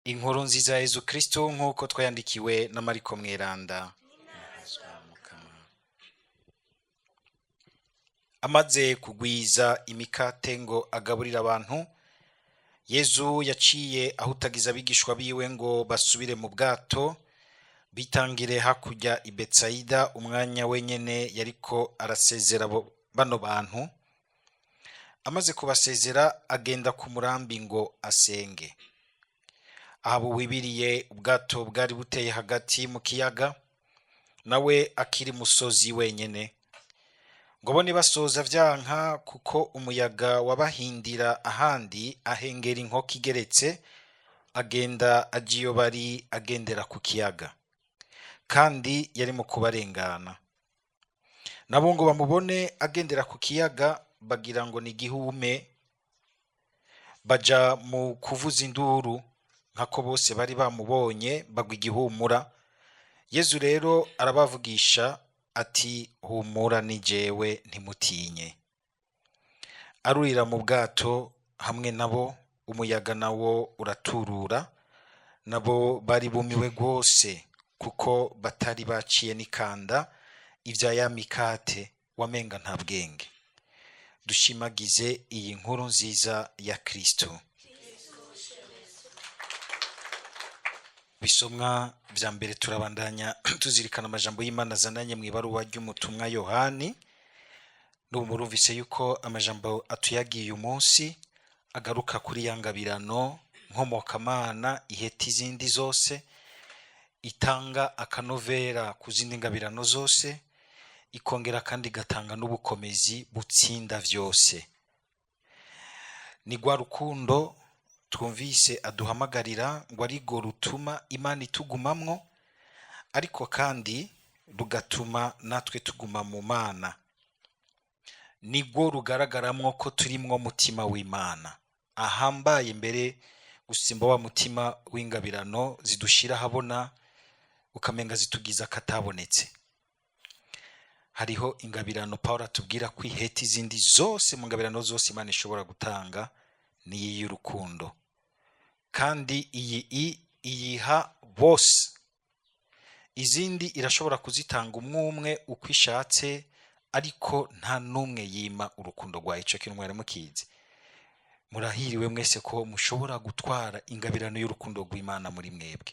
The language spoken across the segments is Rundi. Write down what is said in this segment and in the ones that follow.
Inkuru nziza ya Yezu Kristo nk'uko twayandikiwe na Mariko Mweranda. Amaze kugwiza imikate ngo agaburire abantu, Yezu yaciye ahutagiza abigishwa biwe ngo basubire mu bwato, bitangire hakurya i Betsayida. Umwanya wenyene yariko arasezera bano bantu. Amaze kubasezera, agenda ku murambi ngo asenge. Aha buwibiriye, ubwato bwari buteye hagati mu kiyaga, nawe akiri musozi wenyene. Ngo bone basoza vyanka, kuko umuyaga wabahindira ahandi, ahengera inkoko igeretse, agenda aja iyo bari, agendera ku kiyaga, kandi yari mu kubarengana. Nabo ngo bamubone agendera ku kiyaga, bagira ngo ni igihume, baja mu kuvuza induru, nkako bose bari bamubonye bagwa igihumura. Yezu rero arabavugisha ati: "Humura, ni jewe, ntimutinye." Arurira mu bwato hamwe nabo, umuyaga nawo uraturura. Nabo bari bumiwe rwose, kuko batari baciye n'ikanda ivya ya mikate, wamenga nta bwenge. Dushimagize iyi nkuru nziza ya Kristo. Bisomwa vya mbere, turabandanya tuzirikana amajambo y'Imana azananye mu ibaruwa ry'umutumwa Yohani. N'ubu murumvise yuko amajambo atuyagiye uyu munsi agaruka kuri ya ngabirano nkomokamana iheta izindi zose, itanga akanovera ku zindi ngabirano zose, ikongera kandi igatanga n'ubukomezi butsinda vyose. Ni rwa rukundo twumvise aduhamagarira ngo arigo rutuma Imana itugumamwo, ariko kandi rugatuma natwe tuguma mu Mana. Nigwo rugaragaramwo ko turimwo mutima w'Imana ahambaye mbere gusimba wa mutima w'ingabirano zidushira ahabona, ukamenga zitugiza akatabonetse. Hariho ingabirano Paul atubwira ko iheta izindi zose. Mu ngabirano zose Imana ishobora gutanga, ni y'urukundo, kandi iyi iyiha bose. Izindi irashobora kuzitanga umwe umwe uko ishatse, ariko nta n'umwe yima urukundo rwayo. Ico kintu mwari mukizi? Murahiriwe mwese ko mushobora gutwara ingabirano y'urukundo rw'Imana muri mwebwe.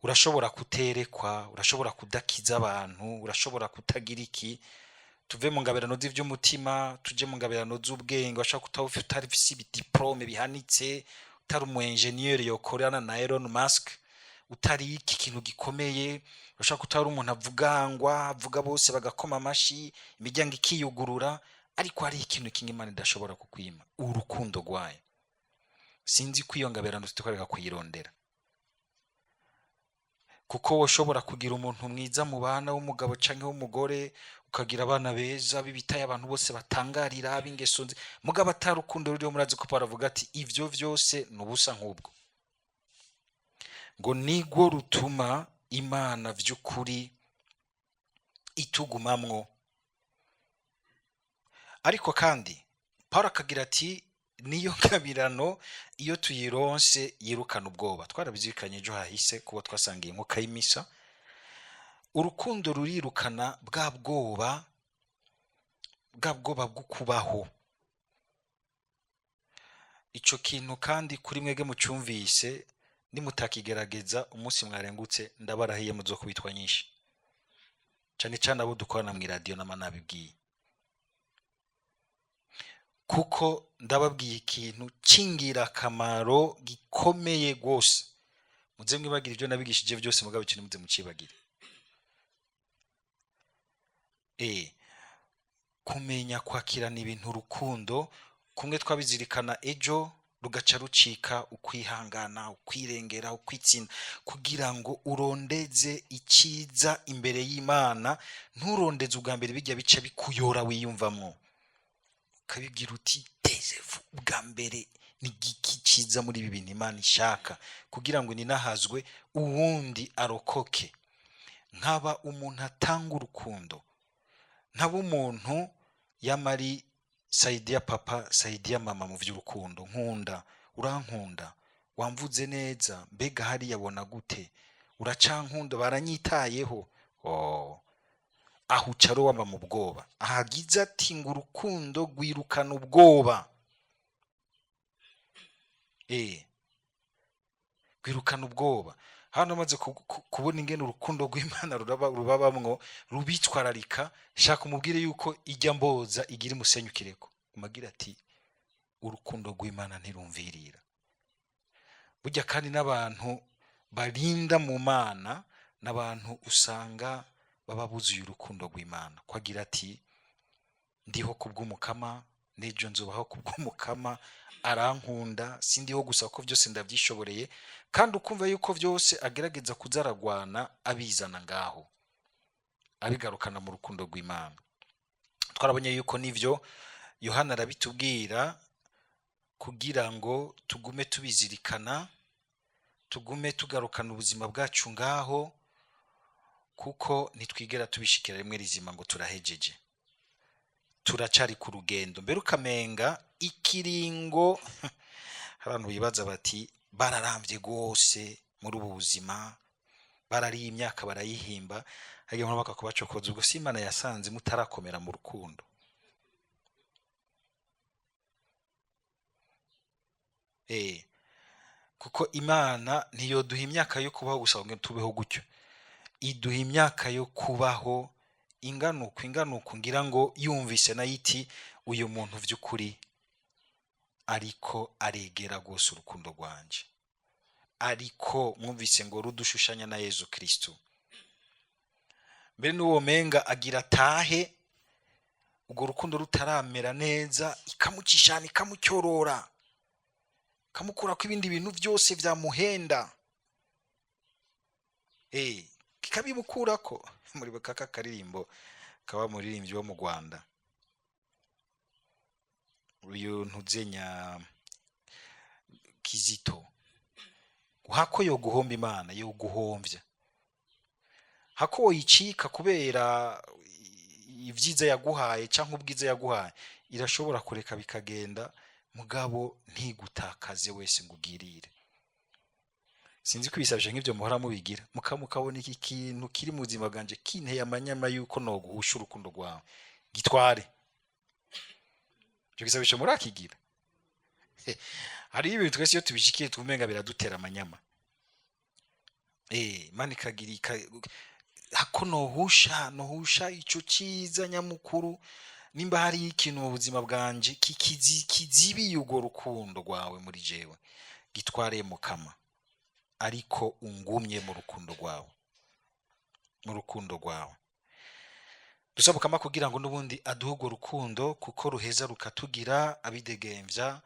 Urashobora kuterekwa, urashobora kudakiza abantu, urashobora kutagira iki. Tuve mu ngabirano z'ivy'umutima, tuje mu ngabirano z'ubwenge. Urashobora kutaba utari ufise ibidiplome bihanitse, utari umu engineer yokorana na Elon Musk, utari iki kintu gikomeye. Urashobora kutari umuntu avugangwa, avuga bose bagakoma amashi, imiryango ikiyugurura, ariko hariho ikintu kimwe Imana idashobora kukwima: urukundo rwayo. Sinzi ko iyo ngabirano tutareka kuyirondera, kuko woshobora kugira umuntu mwiza mu bana, w'umugabo canke w'umugore, ukagira abana beza b'ibitaye, abantu bose batangarira, b'ingeso nzi, mugabo atari urukundo ruriho. Murazi ko Pawulo avuga ati: "Ivyo vyose ni ubusa." Nk'ubwo ngo nigwo rutuma Imana vy'ukuri itugumamwo. Ariko kandi Paul akagira ati: "Niyo ngabirano iyo tuyironse yirukana ubwoba." Twarabizirikanye ejo hahise kuba twasangiye inkuka y'imisa. Urukundo rurirukana bwa bwoba, bwa bwoba bwo kubaho. Ico kintu kandi kuri mwebwe mucumvise, nimutakigerageza, umunsi mwarengutse ndabarahiye muzokubitwa nyinshi, cane cane abo dukorana mw'iradiyo. Nama nabibwiye, kuko ndababwiye ikintu c'ingirakamaro gikomeye rwose. Muze mwibagire ibyo nabigishije byose, mugabo ikintu muze mucibagire. Kumenya kwakirana ibintu urukundo, kumwe twabizirikana ejo, rugaca rucika ukwihangana, ukwirengera, ukwitsinda, kugira ngo urondeze icyiza imbere y'Imana. Nturondeze ubwa mbere bijya bice bikuyora, wiyumvamwo, ukabibwira uti: "Tezevu bwa mbere ni giki cyiza muri ibi bintu Imana ishaka, kugira ngo ninahazwe uwundi arokoke?" Nkaba umuntu atanga urukundo, nkaba umuntu yamari saidia papa, saidia mama mu by'urukundo. Nkunda, urankunda. Wamvuze neza? Mbega hariya abona gute? Uracankunda? Baranyitayeho? Oh, aho ucaro wama mu bwoba. Ahagize ati ngo urukundo rwirukana ubwoba. Rwirukana ubwoba. Hano amaze kubona ingene urukundo rw'Imana rubabamwo, rubitwararika. Shaka umubwire yuko ijya mboza igira imusenyukireko, umagira ati urukundo rw'Imana ntirumvirira. Burya kandi n'abantu barinda mu Mana n'abantu usanga baba buzuye urukundo rw'Imana, ko agira ati ndiho kubw'Umukama, n'ejo nzubaho kubw'Umukama, arankunda, sindiho gusa ko byose ndabyishoboreye. Kandi ukumva yuko byose agerageza kuzaragwana abizana ngaho, abigarukana mu rukundo rw'Imana. Twarabonye yuko nivyo Yohana arabitubwira kugira ngo tugume tubizirikana, tugume tugarukana ubuzima bwacu ngaho, kuko ntitwigera tubishikira rimwe rizima ngo turahejeje, turacari ku rugendo. Mbere ukamenga ikiringo, hari abantu bibaza bati bararambye rwose muri ubu buzima, barariye imyaka barayihimba, hagiye umuntu bakakubacokoza. Ubwo si Imana yasanze mutarakomera mu rukundo? Kuko Imana ntiyoduha imyaka yo kubaho gusa ngo tubeho gutyo, iduha imyaka yo kubaho inganuko inganuko, ngira ngo yumvise nayo iti uyu muntu vy'ukuri ariko aregera rwose urukundo rwanje, ariko mwumvise ngo rudushushanya na Yezu Kristo. Mbere n'uwo menga agira atahe urwo rukundo rutaramera neza, ikamucishana, ikamucyorora, ikamukurako ibindi bintu byose vyamuhenda, kikabimukurako. Muri kaka karirimbo kaba muririmbyi wo mu Rwanda uyu ntuzenya Kizito, hako yo guhomba Imana yo guhomvya, hako woyicika kubera ibyiza yaguhaye canke ubwiza yaguhaye, irashobora kureka bikagenda, mugabo ntigutakaze wese ngo ugirire. Sinzi ko ibisabisho nk'ibyo muhora mubigira, mukamukabona iki kintu kiri mu buzima bwanje kinteye amanyama yuko noguhusha urukundo rwawe, gitware. Icyo gisabisho murakigira? Hariho ibintu twese iyo tubishikiye twumenga biradutera amanyama. Imana ikagira hako nohusha ico ciza nyamukuru. Nimba hari ikintu mu buzima bwanje kizibiye urwo rukundo rwawe muri jewe, gitware Mukama, ariko ungumye mu rukundo rwawe, mu rukundo rwawe. Dusaba Mukama kugira ngo n'ubundi aduhe urwo rukundo, kuko ruheza rukatugira abidegemvya,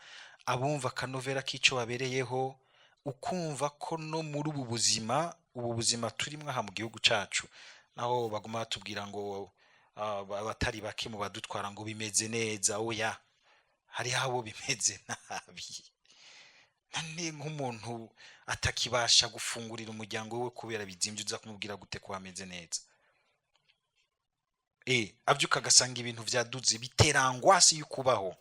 abumva akanovera k'ico babereyeho, ukumva ko no muri ubu buzima, ubu buzima turimwo aha mu gihugu cacu, naho baguma batubwira ngo abatari bake mu badutwara ngo bimeze neza, oya, hariho abo bimeze nabi. None nk'umuntu atakibasha gufungurira umuryango we kubera bizimvye, uza kumubwira gute ko hameze neza? Avyuka agasanga ibintu vyaduze, bitera angoisse y'ukubaho.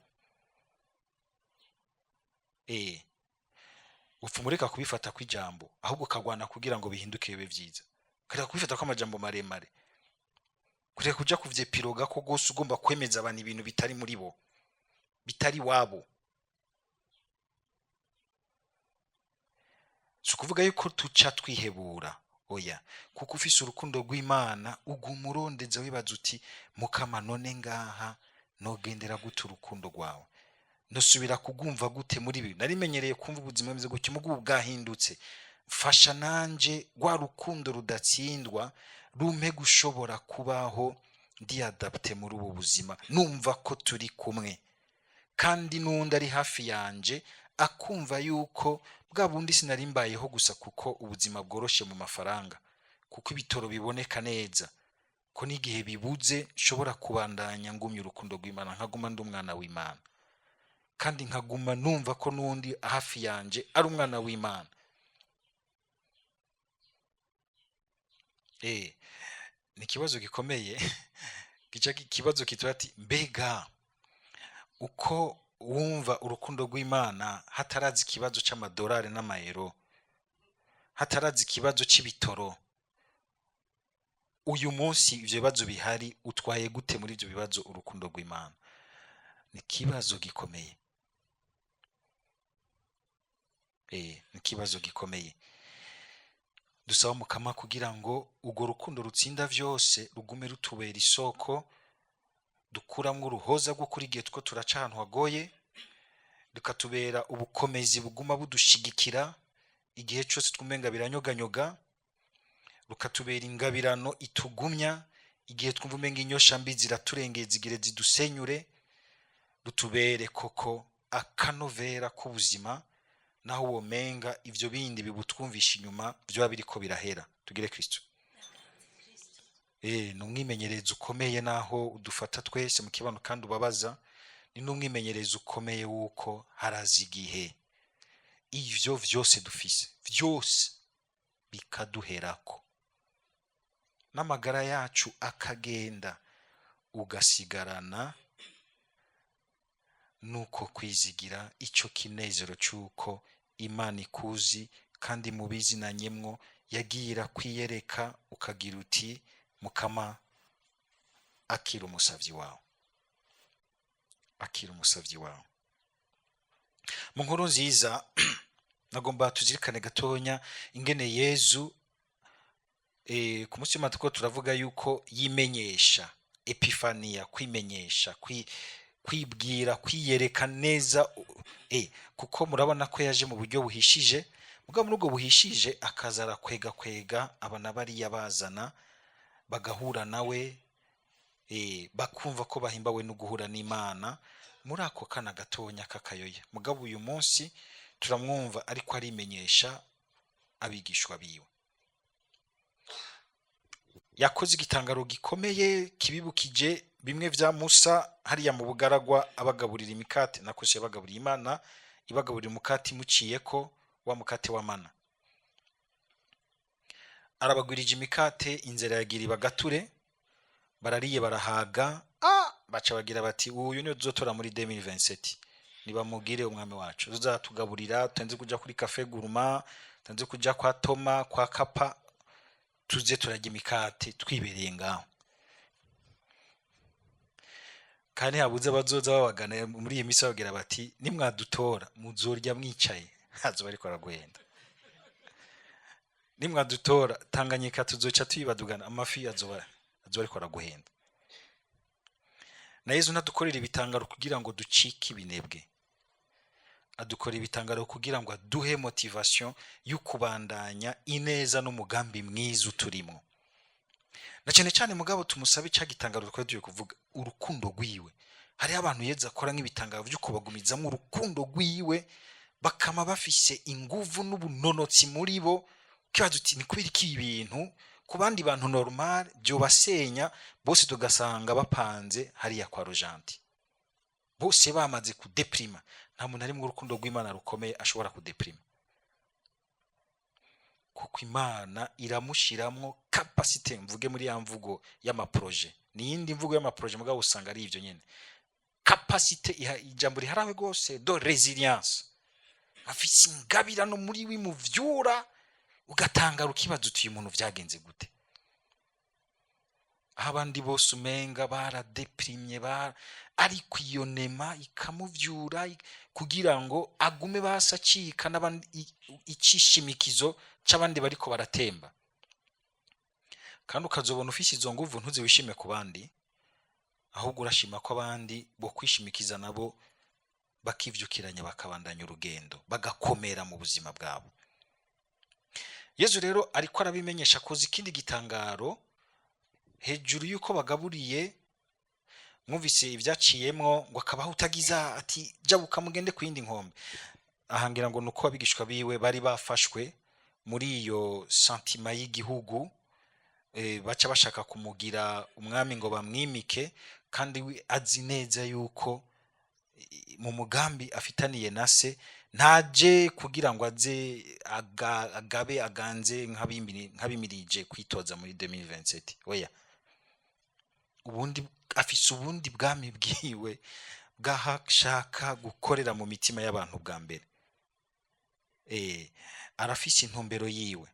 Upfa umureka kubifata kw'ijambo, ahubwo ukagwana kugira ngo bihinduke bibe vyiza, ukareka kubifata kw'amajambo maremare, kureka kuja kuvyepiroga ko gose ugomba kwemeza abantu ibintu bitari muri bo, bitari wabo. Si ukuvuga yuko tuca twihebura, oya, kuko ufise urukundo rw'Imana uguma urondeza wibaza uti Mukama none ngaha nogendera gute urukundo rwawe, nosubira kugumva gute muri ibi narimenyereye kumva ubuzima bumeze gutya, mugu bwahindutse, mfasha nanje rwa rukundo rudatsindwa rumpe gushobora kubaho ndiadapte muri ubu buzima, numva ko turi kumwe, kandi n'undi ari hafi yanje akumva yuko bwa bundi sinari mbayeho gusa kuko ubuzima bworoshe mu mafaranga, kuko ibitoro biboneka neza, ko n'igihe bibuze nshobora kubandanya ngumya urukundo rw'Imana, nkaguma ndi umwana w'Imana, kandi nkaguma numva ko n'undi hafi yanje ari umwana w'Imana. Ni ikibazo gikomeye, gica ikibazo kitwa ati mbega uko Wumva urukundo rw'Imana hataraza ikibazo c'amadolari n'amayero, hataraza ikibazo c'ibitoro. Uyu munsi ivyo bibazo bihari, utwaye gute muri ivyo bibazo urukundo rw'Imana? Ni ikibazo gikomeye. Ni ikibazo gikomeye. Dusaba Mukama kugira ngo urwo rukundo rutsinda vyose rugume rutubera isoko dukuramwo uruhoza rw'ukuri igihe two turaca ahantu hagoye, rukatubera ubukomezi buguma budushigikira igihe cose twumenga biranyoganyoga, rukatubera ingabirano itugumya igihe twumva umenga inyosha mbi ziraturengeye zigire zidusenyure, rutubere koko akanovera k'ubuzima naho womenga ivyo bindi bibutwumvisha inyuma vyoba biriko birahera. Tugire Kristo. Ni umwimenyerezo ukomeye naho udufata twese mu kibano kandi ubabaza, ni n'umwimenyerezo ukomeye wuko haraza igihe ivyo vyose dufise vyose bikaduherako, n'amagara yacu akagenda, ugasigarana nuko kwizigira ico kinezero c'uko Imana ikuzi kandi mubizinanyemwo, yagiye irakwiyereka, ukagira uti: "Mukama, akira umusavyi wawe, akira umusavyi wawe." Mu nkuru nziza nagomba tuzirikane gatonya ingene Yezu ku munsi w'Imana turiko turavuga yuko yimenyesha, epifaniya, kwimenyesha, kwibwira, kwiyereka neza, kuko murabona ko yaje mu buryo buhishije, mugabo muri ubwo buhishije akaza arakwega kwega aba na bariya bazana bagahura nawe, bakumva ko bahimbawe no guhura n'Imana muri ako kana gatonya k'akayoya. Mugabo uyu munsi turamwumva ariko arimenyesha abigishwa biwe. Yakoze igitangaro gikomeye kibibukije bimwe vya Musa hariya mu bugaragwa, abagaburira imikate, nakose yabagaburiye Imana ibagaburira umukate imuciyeko, wa mukate wa mana. Arabagwirije imikate, inzira yagira ibagature, barariye barahaga, baca bagira bati: "Uyu niwe tuzotora muri 2027, nibamugire umwami wacu, tuzatugaburira, tutanze kuja kuri Café Gourmand, tutanze kuja kwa Toma, kwa Kapa, tuze turarya imikate twibereye ngaho." Kandi habuze abazoza babagana muri iyi minsi babwira bati: "Nimwadutora muzorya mwicaye." Hazoba ariko araguhenda. "Nimwadutora Tanganyika tuzoca tuyibadugana amafi." Azoba ariko araguhenda. Na Yezu ntadukorera ibitangaro kugira ngo ducike ibinebwe, adukora ibitangaro kugira ngo aduhe motivation yo kubandanya ineza n'umugambi mwiza uturimo. Na cyane cyane mugabo tumusabe cya gitangaro twari tugiye kuvuga, urukundo rwiwe. Hariho abantu Yezu akora nk'ibitangaro byo kubagumizamo urukundo rwiwe, bakama bafise inguvu n'ubunonotsi muri bo, ukibaza uti: "Ni kubera iki ibi bintu ku bandi bantu normal byobasenya bose, tugasanga bapanze hariya kwa Rojanti, bose bamaze kudeprima?" Nta muntu ari mu rukundo rw'Imana rukomeye ashobora kudeprima, kuko Imana iramushiramwo capacité. Mvuge muri ya mvugo y'amaproje, ni iyindi mvugo y'amaproje, mugabo usanga ari ivyo nyene, capacité, ijambo riharawe rwose, de résilience. Afise ingabirano muri we imuvyura, ugatangara ukibaza uti: "Uyu muntu vyagenze gute?" Aho abandi bose umenga baradeprimye ariko iyo nema ikamuvyura kugira ngo agume basi acika n'abandi icishimikizo c'abandi bariko baratemba. Kandi ukazobona ufise izo nguvu, ntuze wishime ku bandi, ahubwo urashima ko abandi bo kwishimikiza nabo bakivyukiranya, bakabandanya urugendo, bagakomera mu buzima bwabo. Yezu rero ariko arabimenyesha, akoze ikindi gitangaro hejuru y'uko bagaburiye. Mwumvise ibyaciyemwo, ngo akabaho utagiza ati: "Jabuka mugende ku yindi nkombe." Ahangira ngo nuko abigishwa biwe bari bafashwe muri iyo sentiment y'igihugu, baca bashaka kumugira umwami ngo bamwimike, kandi we azi neza yuko mu mugambi afitaniye na se ntaje kugira ngo aze agabe aganze nk'abimirije kwitoza muri 2027. Oya, ubundi afise ubundi bwami bwiwe. Bw'ahashaka gukorera mu mitima y'abantu bwa mbere. Arafise intumbero yiwe.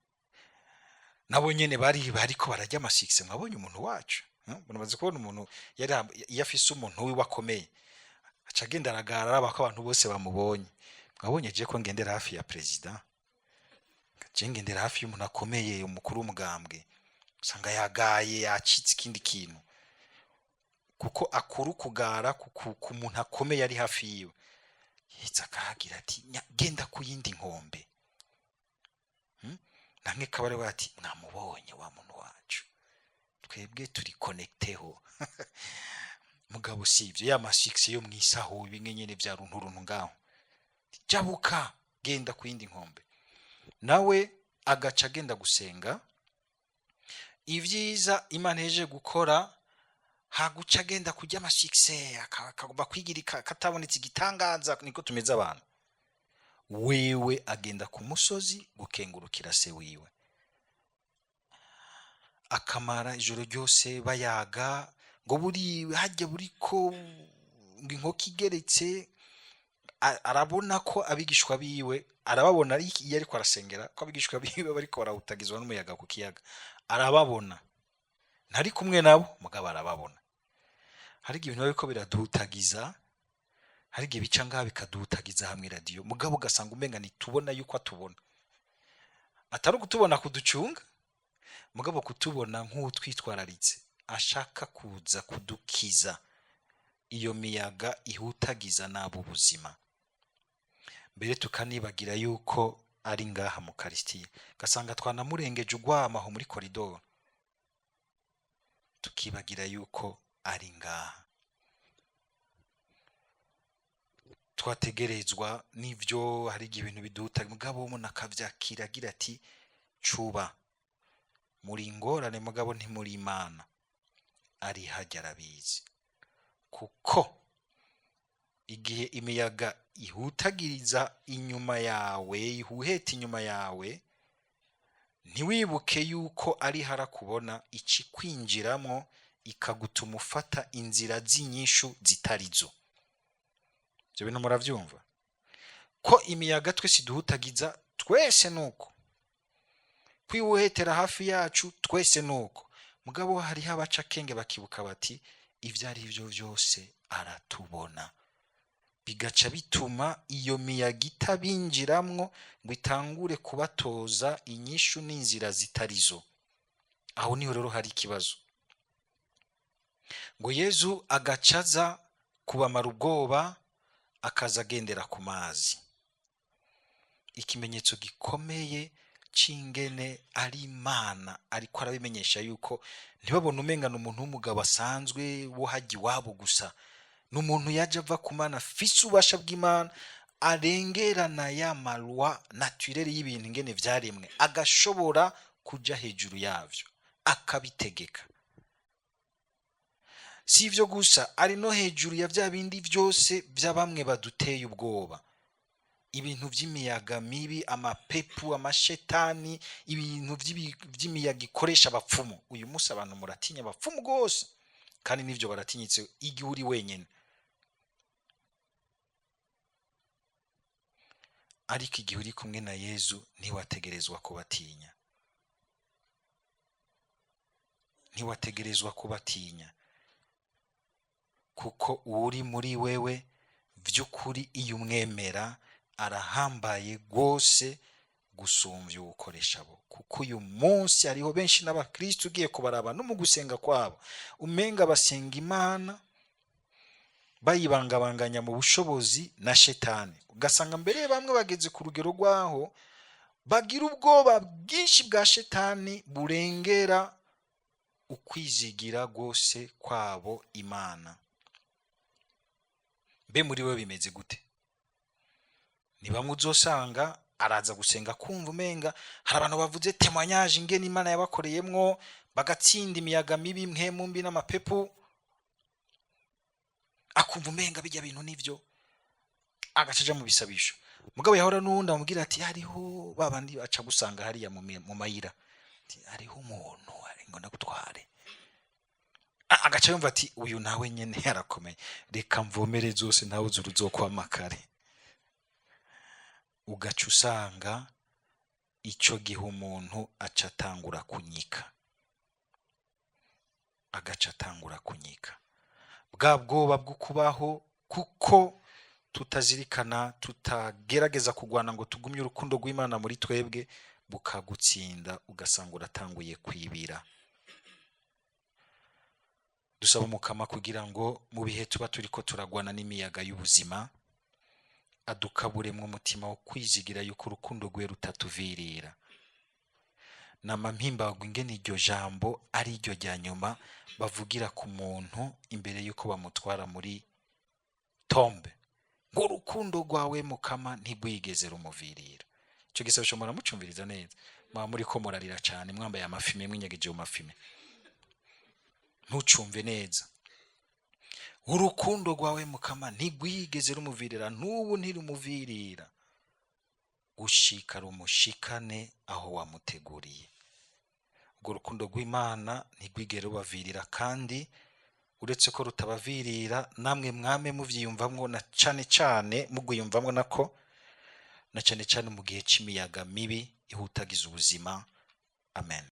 Nabo nyene bari bariko bararya amasikise. Mwabonye umuntu wacu? Muramaze kubona umuntu yari iyo afise umuntu wiwe akomeye, aca agenda aragara, araba ko abantu bose bamubonye. Mwabonye je ko ngendera hafi ya perezida, je ngendera hafi y'umuntu akomeye, umukuru w'umugambwe, usanga yagaye, yacitse ikindi kintu, kuko akura ukugara ku muntu akomeye ari hafi yiwe. Yitsa akahagira ati: "Genda ku yindi nkombe." Namwe kabare ati: "Mwamubonye wa muntu wacu, twebwe turi connectés ho." Mugabo si ivyo, ya masikisi yo mwisaho, bimwe nyene vya runtu runtu ngaho, jabuka, genda ku yindi nkombe. Nawe agaca agenda gusenga. Ivyiza Imana yeje gukora, haguca agenda kurya amasikise, akagomba kwigira katabonetse igitangaza. Niko tumeze abantu. Wewe agenda ku musozi gukengurukira se wiwe, akamara ijoro ryose bayaga, ngo buri hajya buriko ngo inkoko igeretse, arabona ko abigishwa biwe, arababona iyo ariko arasengera, ko abigishwa biwe bariko barawutagizwa n'umuyaga ku kiyaga. Arababona, ntari kumwe nabo, mugabo arababona. Hari igihe ibintu bariko biradutagiza, hari igihe bica ngaha bikadutagiza hamwe radiyo, mugabo ugasanga umenga ntitubona yuko atubona. Atari ukutubona kuducunga, mugabo kutubona nk'utwitwararitse, ashaka kuza kudukiza iyo miyaga ihutagiza nabi ubuzima. Mbere tukanibagira yuko ari ngaha mu karisitiya, ugasanga twanamurengeje ugwama aho muri koridoro, tukibagira yuko ari ngaha. Twategerezwa n'ivyo. Hari igihe ibintu biduta, mugabo umuntu akavyakira agira ati: "Cuba muri ingorane, mugabo ntimuri Imana." Ari hajya arabizi, kuko igihe imiyaga ihutagiriza inyuma yawe, ihuheta inyuma yawe, ntiwibuke yuko ari harakubona, ikikwinjiramwo ikagutuma ufata inzira z'inyishu zitarizo. Ibyo bintu muravyumva ko imiyaga twese iduhutagiza, twese nuko kwiwuhetera hafi yacu, twese nuko. Mugabo hariho abaca akenge, bakibuka bati: "Ibyo ari byo byose aratubona." Bigaca bituma iyo miyaga itabinjiramwo ngo itangure kubatoza inyishu n'inzira zitarizo. Aho niho rero hari ikibazo. Ngo Yezu agacaza kubamara ubwoba, akaza agendera ku mazi, ikimenyetso gikomeye c'ingene ari Imana. Ariko arabimenyesha yuko ntibabone umengana umuntu w'umugabo asanzwe wo hajya iwabo gusa, ni umuntu yaje ava ku Mana, afise ububasha bw'Imana, arengerana ya ma lois naturelles y'ibintu ingene vyaremwe, agashobora kuja hejuru yavyo akabitegeka. Si ivyo gusa, ari no hejuru ya vya bindi vyose vya bamwe baduteye ubwoba, ibintu vy'imiyaga mibi, amapepu, amashetani, ibintu vy'imiyaga ikoresha abapfumu. Uyu munsi abantu muratinya abapfumu rwose, kandi n'ivyo baratinyitse igihe uri wenyene. Ariko igihe uri kumwe na Yezu, ntiwategerezwa kubatinya, ntiwategerezwa kubatinya, kuko uri muri wewe vy'ukuri, iyo umwemera, arahambaye rwose gusumvya uwukoresha abo. Kuko uyu munsi hariho benshi n'abakristo ugiye kubaraba no mu gusenga kwabo, umenga basenga Imana bayibangabanganya mu bushobozi na shetani. Ugasanga mbere bamwe bageze ku rugero rw'aho bagira ubwoba bwinshi bwa shetani burengera ukwizigira rwose kwabo Imana. Mbe muri we bimeze gute? Ni bamwe uzosanga araza gusenga, kumva umenga hari abantu bavuze témoignage ingene Imana yabakoreyemwo, bagatsinda imiyaga mibi, mpwemu mbi n'amapepu, akumva umenga bijya bintu nivyo, agaca aja mu bisabisho. Mugabo yahora n'uwundi amubwira ati: "Hariho babandi aca gusanga hariya mu mayira." Ati: "Hariho umuntu ari ngo ndagutware." Agaca yumva ati uyu nawe nyene yarakomeye, reka mvomere zose, ntawe uzi uruzokwama kare. Ugaca usanga ico gihe umuntu aca atangura kunyika, agaca atangura kunyika bwa bwoba bwo kubaho, kuko tutazirikana, tutagerageza kurwana ngo tugumye urukundo rw'Imana muri twebwe, bukagutsinda, ugasanga uratanguye kwibira. Dusaba Umukama kugira ngo mu bihe tuba turiko turagwana n'imiyaga y'ubuzima, adukaburemwo umutima wo kwizigira yuko urukundo rwe rutatuvirira. Nama mpimbagwa ingene iryo jambo ari ryo rya nyuma bavugira ku muntu imbere yuko bamutwara muri tombe, ngo urukundo rwawe Mukama ntigwigeze rumuvirira. Ico gisabisho muramucumviriza neza, mwaba muriko murarira cane, mwambaye amafime, mwinyegeje mu mafime, ntucumve neza. Urukundo rwawe Mukama ntigwigeze rumuvirira, n'ubu ntirumuvirira, gushika rumushikane aho wamuteguriye. Urwo rukundo rw'Imana ntigwigere rubavirira, kandi uretse ko rutabavirira, namwe mwame muvyiyumvamwo, na cane cane mugwiyumvamwo nako, na cane cane mu gihe c'imiyaga mibi ihutagiza ubuzima. Amen.